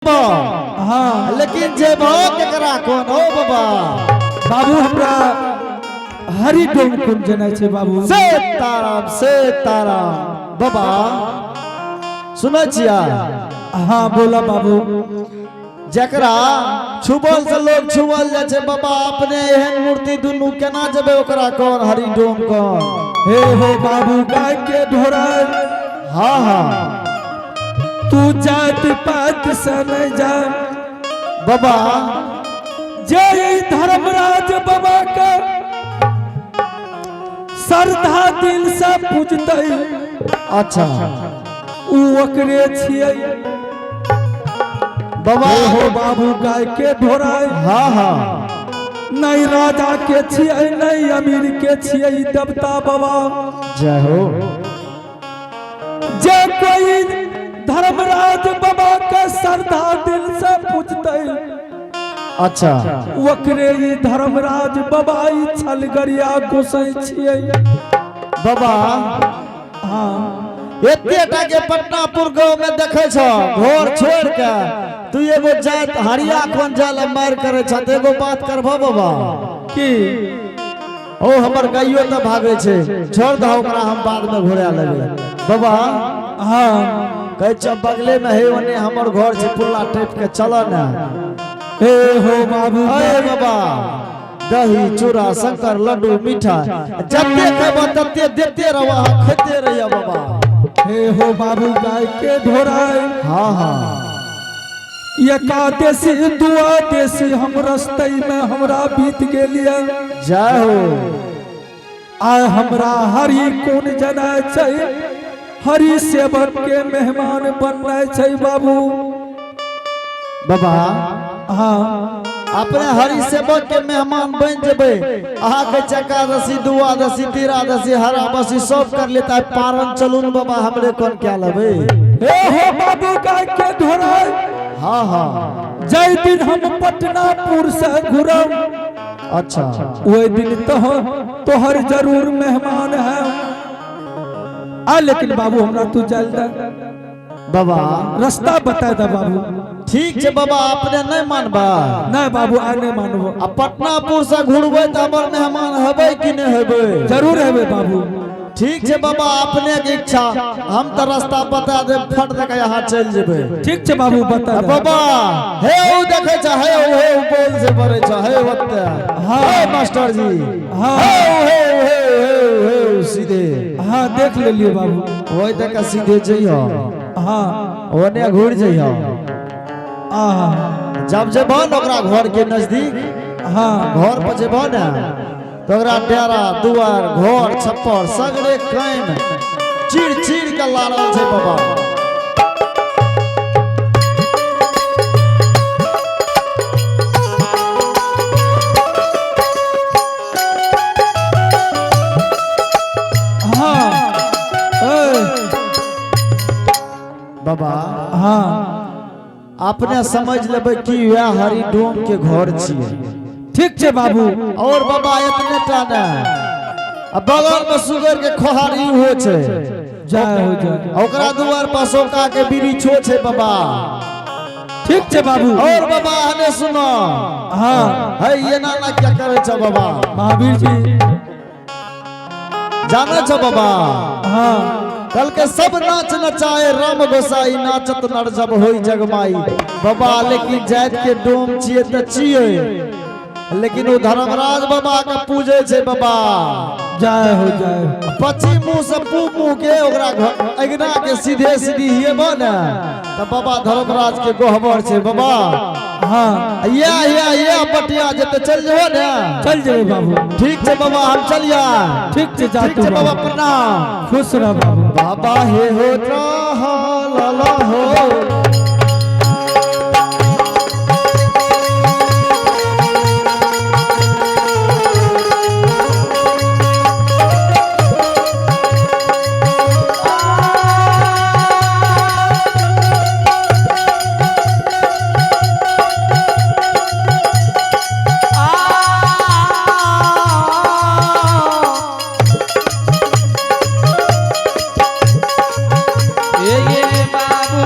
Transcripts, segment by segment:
हाँ, लेकिन जेबो केकरा कोन हो बाबा? बाबू हमरा हरि डोम कुंज जेनाइ छै बाबू। सीताराम सीताराम। बाबा सुनै छिया? हाँ बोला बाबू। जकरा छुबल से लोग छुबल जाइ छै बाबा, अपने एहन मूर्ति दुनू केना जेबै ओकरा कोन हरि डोम कोन? हे हो बाबू गाय के ढोरा। हाँ हाँ। तू जात पात से नहीं जा बाबा। जे धर्मराज बाबा का श्रद्धा दिल से पूजतै। अच्छा। उ ओकरे छियै। बाबा। हे हो बाबू गाय के ढोरा। हाँ हाँ। नहीं राजा के छियै, नहीं अमीर के छियै देवता बाबा। जय हो। जे कोई धर्मराज बाबा के श्रद्धा दिल से पूजतै। अच्छा। ओकरे ई धर्मराज बाबा ई छलगरिया गोसाई छियै। बाबा। हाँ। एते टा के पटनापुर गांव में देखे छ, घर छोड़ के तू एगो जात हरिया कोन जाल मार करे छ, त एगो बात करबो बाबा? की? ओ हमर गाइयो त भागे छै, छोड़ दहो ओकरा, हम बाद में घुरा लेबै बाबा। हाँ। कहै छ बगले में हे, ओने हमर घर छै, पुल्ला टपि के चल ने। हे हो बाबू। अरे बाबा, दही चूड़ा शंकर लड्डू मीठा जते खेबो तते देते रहो, अहाँ खेते रहियो बाबा। हे हो बाबू गाय के ढोराय। हाँ हाँ। एकादशी दुआदशी हम रस्ते में हमरा बीत गेलियै। जय हो। आय हमरा हरि कोन जनाय छै, हरि सेवक के मेहमान बननाइ छै बाबू। बाबा। हाँ। अपने हरि सेवक के मेहमान बन जेबै, अहाँ के चकादशी दुआदशी तिरादशी हराबसी सब कर लेता है। पारण चलून बाबा, हमरे कोन क्या लेबै? हे हो बाबू गाय के ढोराय। हाँ हाँ। जय दिन हम पटनापुर से घुरम, अच्छा। ओहि दिन तोहर जरूर मेहमान है आ, लेकिन बाबू हमरा तू चल दे। बाबा। रास्ता बता दे बाबू। ठीक छै बाबा, अपने नहीं मानबा? नहीं बाबू, आ नहीं मानबो। आ पटनापुर से घुरबै तऽ हमर मेहमान हेबै कि नहि हेबै? जरूर हेबै बाबू। ठीक छै बाबा, अपने के इच्छा, हम तऽ रास्ता बता देब, फट दे के यहाँ चलि जेबै। ठीक छै बाबू, बता आ दे। बाबा, हे ओ देखै छ, हे ओ, हे ओ बोल से बरै छ, हे ओते। हाँ। हे मास्टर जी। हाँ। हे ओ, हे ओ, हे ओ, हे ओ, हे ओ, सीधे। हाँ, देख लेलिए बाबू। ओहि देख के सीधे जइहो। हाँ। ओने घुर जइहो। आहा। जब जेबह ने ओकरा घर के नजदीक, हाँ। घर पर जेबह ने तऽ ओकरा डेरा दुआर घर छप्पर सगरे कायम चीर चीर के लारल छै बाबा। हाँ ए, बाबा। हाँ। अपने समझ लेबै कि वएह हरिडोम के घर छियै। ठीक छै बाबू। और बाबा, एतने टा ने, आ बगल में सुगर के खोहारी हो छै। जय हो, जय। ओकरा दुआर पर अशोका के वृक्षो छै बाबा। ठीक छै बाबू। और बाबा, हने सुनो। हाँ। है ये नाना क्या करे छ बाबा? महावीर जी। जाने छ बाबा? हाँ। कल के सब नाच नचाए राम गोसाई, नाचत नर जब होई जगमाई बाबा। लेकिन जात के डोम छियै त छियै, लेकिन ओ धर्मराज बाबा के पूजे छै बाबा। जय हो, जय हो। पश्चिम मुंह से पूब मुंह के ओकरा अगना के सीधे सीधी हियेबो ने त बाबा धर्मराज के गोहबर छै बाबा। हाँ। या या या बटिया जेते चल जेबो ने। चल जेबै बाबू। ठीक छै बाबा, हम चलिया। ठीक छै, जा ठीक तू छै बाबा। बाबू। प्रणाम। खुश रह बाबू। बाबा हे हो रहा लाला हो। ये बाबू।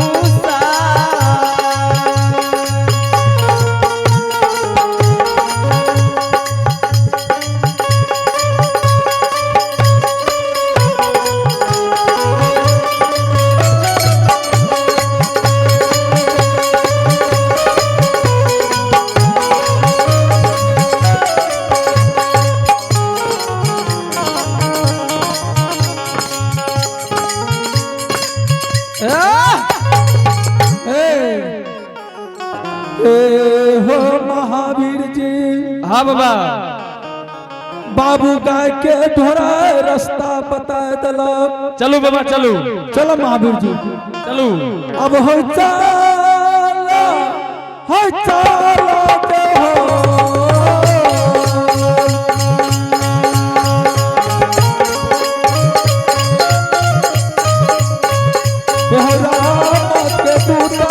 हे हो महावीर जी। हाँ बाबा। बाबू गाय के ढोरा रास्ता बता दिलक। चलू बाबा, चलू। चलो महावीर जी। चलू। अब हो चल, हो चल हो। हे राम के दूता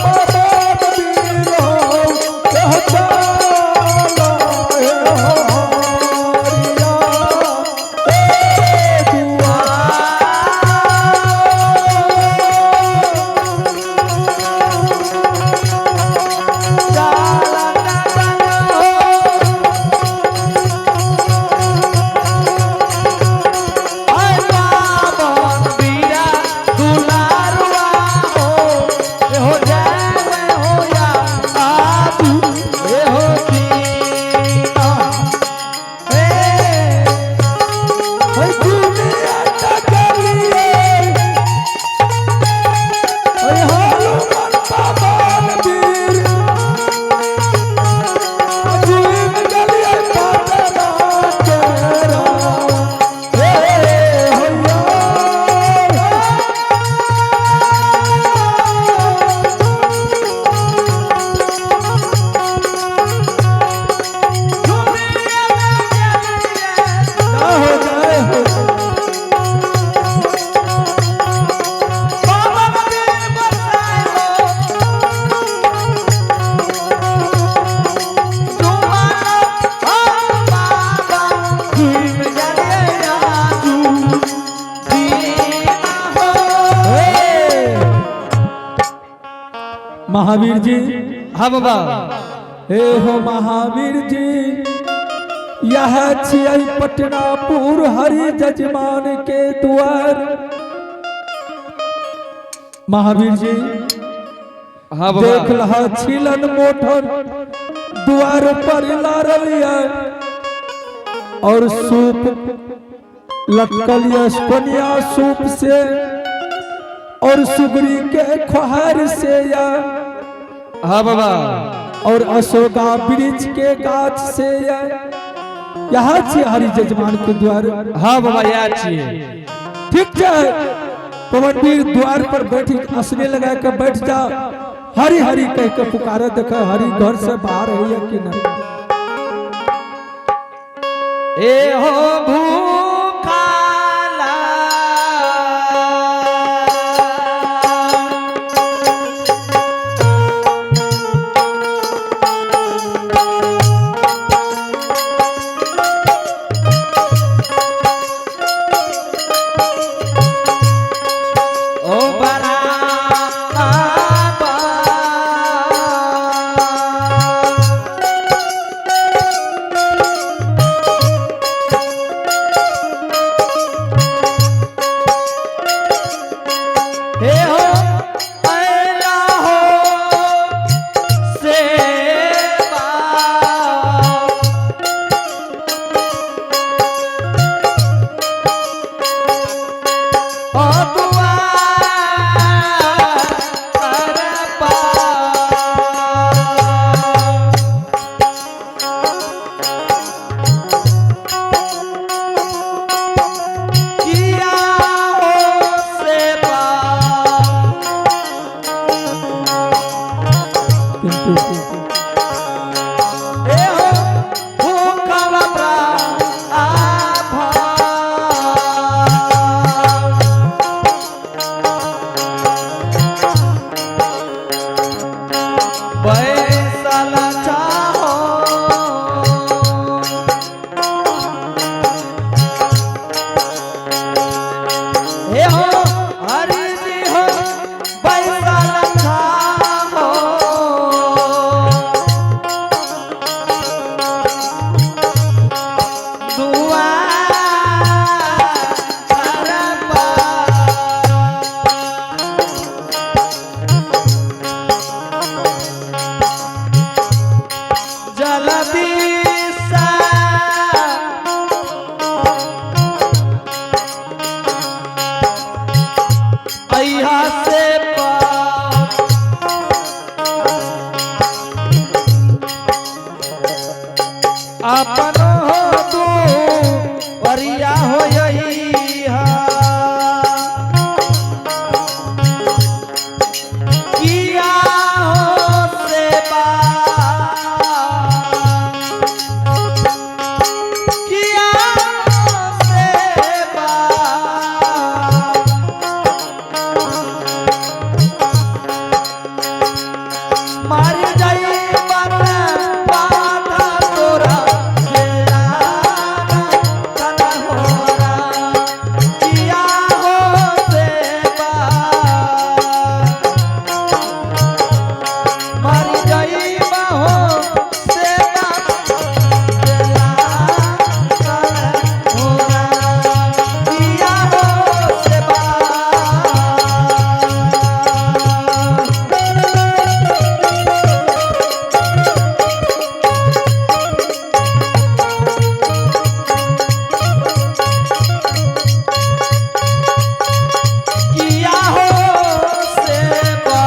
पवन वीर हो, हे चल, हे हरिया, हे दुआ। है दुनिया तकलिए, है हनुमान पवन वीर, जीव गलिए पटना केरा, हे हैया। जय हो, जय हो। महावीर जी। हाँ बाबा। हे हो महावीर जी, यह छियै पटनापुर हरि जजमान के द्वार। महावीर जी। हाँ बाबा। देख लह, छिलन मोठन द्वार पर लारल ये और सूप लटकल ये, कोनिया सूप से और सुगरी के खोहर से या हाँ बाबा। और अशोका वृक्ष के गाछ से या। यहाँ छी हरि जजमान के द्वार। हाँ बाबा, याद छिए। ठीक है पवनवीर, द्वार पर बैठी असने लगा के बैठ जा, हरि हरि कह के पुकारे, देख हरि घर से बाहर है या कि नहीं। ए हो भूखाला ओ बड़ा हे हो ऐला हो सेवा ओ दुआर पार। किया हो सेवा। पिंटू। ए हो भूखल आभा। बैसल चाहो हे हो हरि जी हो बैसल चाहो। अपन हो तू वरिया हो यही किया हो सेवा किया हो सेवा मार जाई बाबा पाथा तोरा जेला कना होरा किया हो सेवा मार जाई हो सेवा जेला कना होरा किया हो सेवा। किया हो सेवा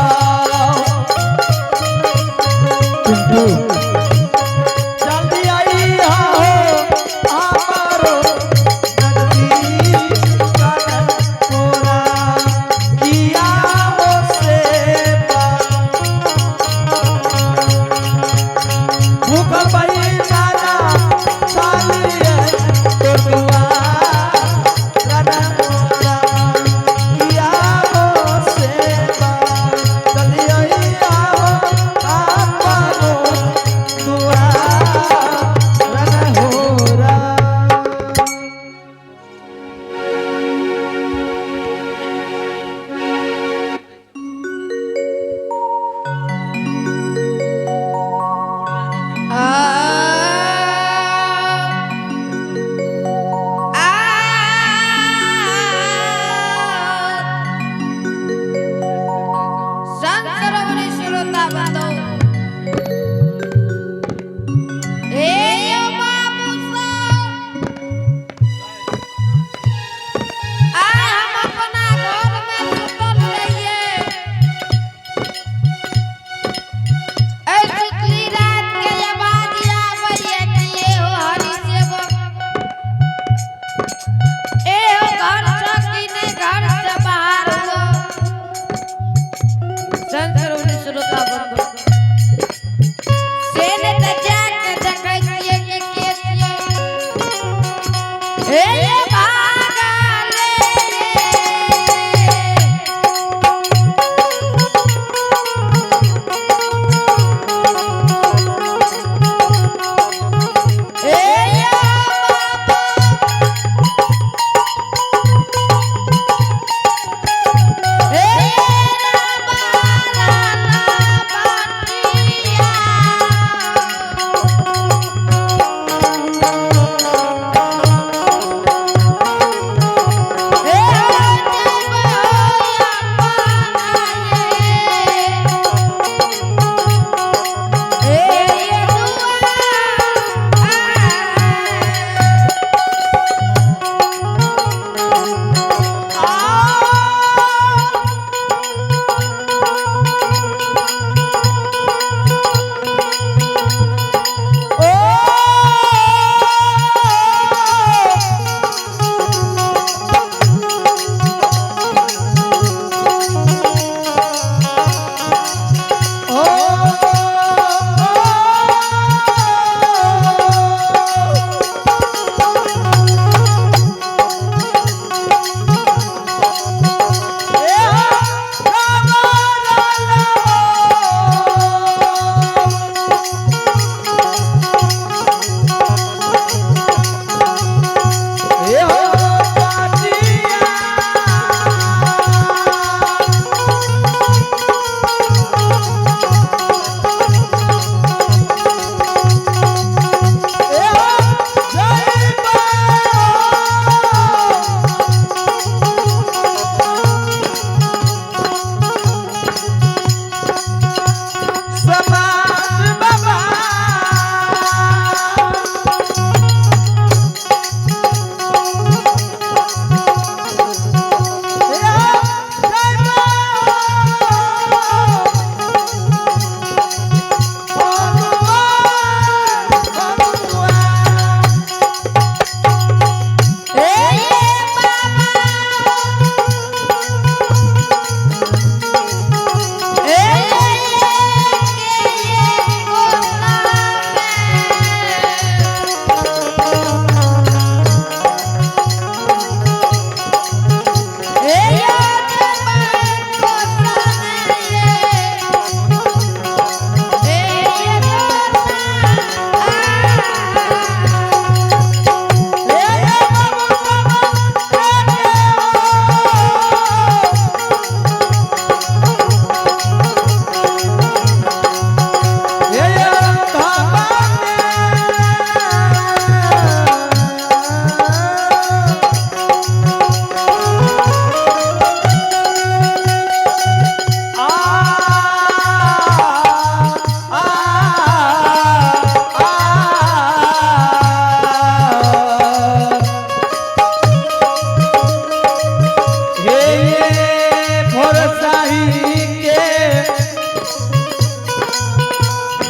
पिंटू जल्दी आई हो हमारो नजदीक कनकोरा किया हो सेवा भूख पैसाना चालिए तोर दुआर कनकोरा किया हो सेवा जल्दी आई हो हमारो।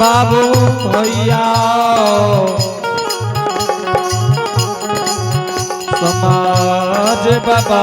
बाबू भैया समाज बाबा।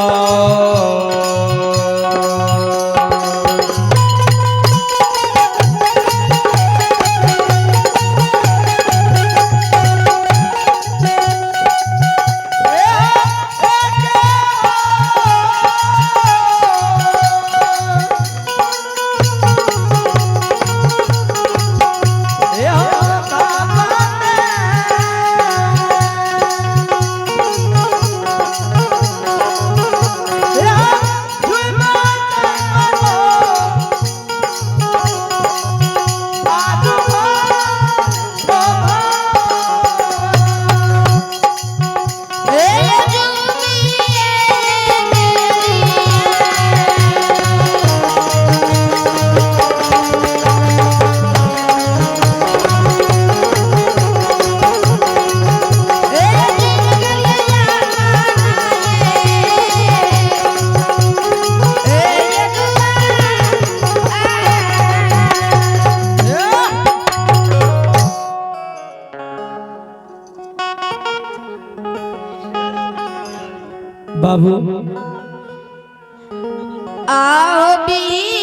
बाबू आओ बी।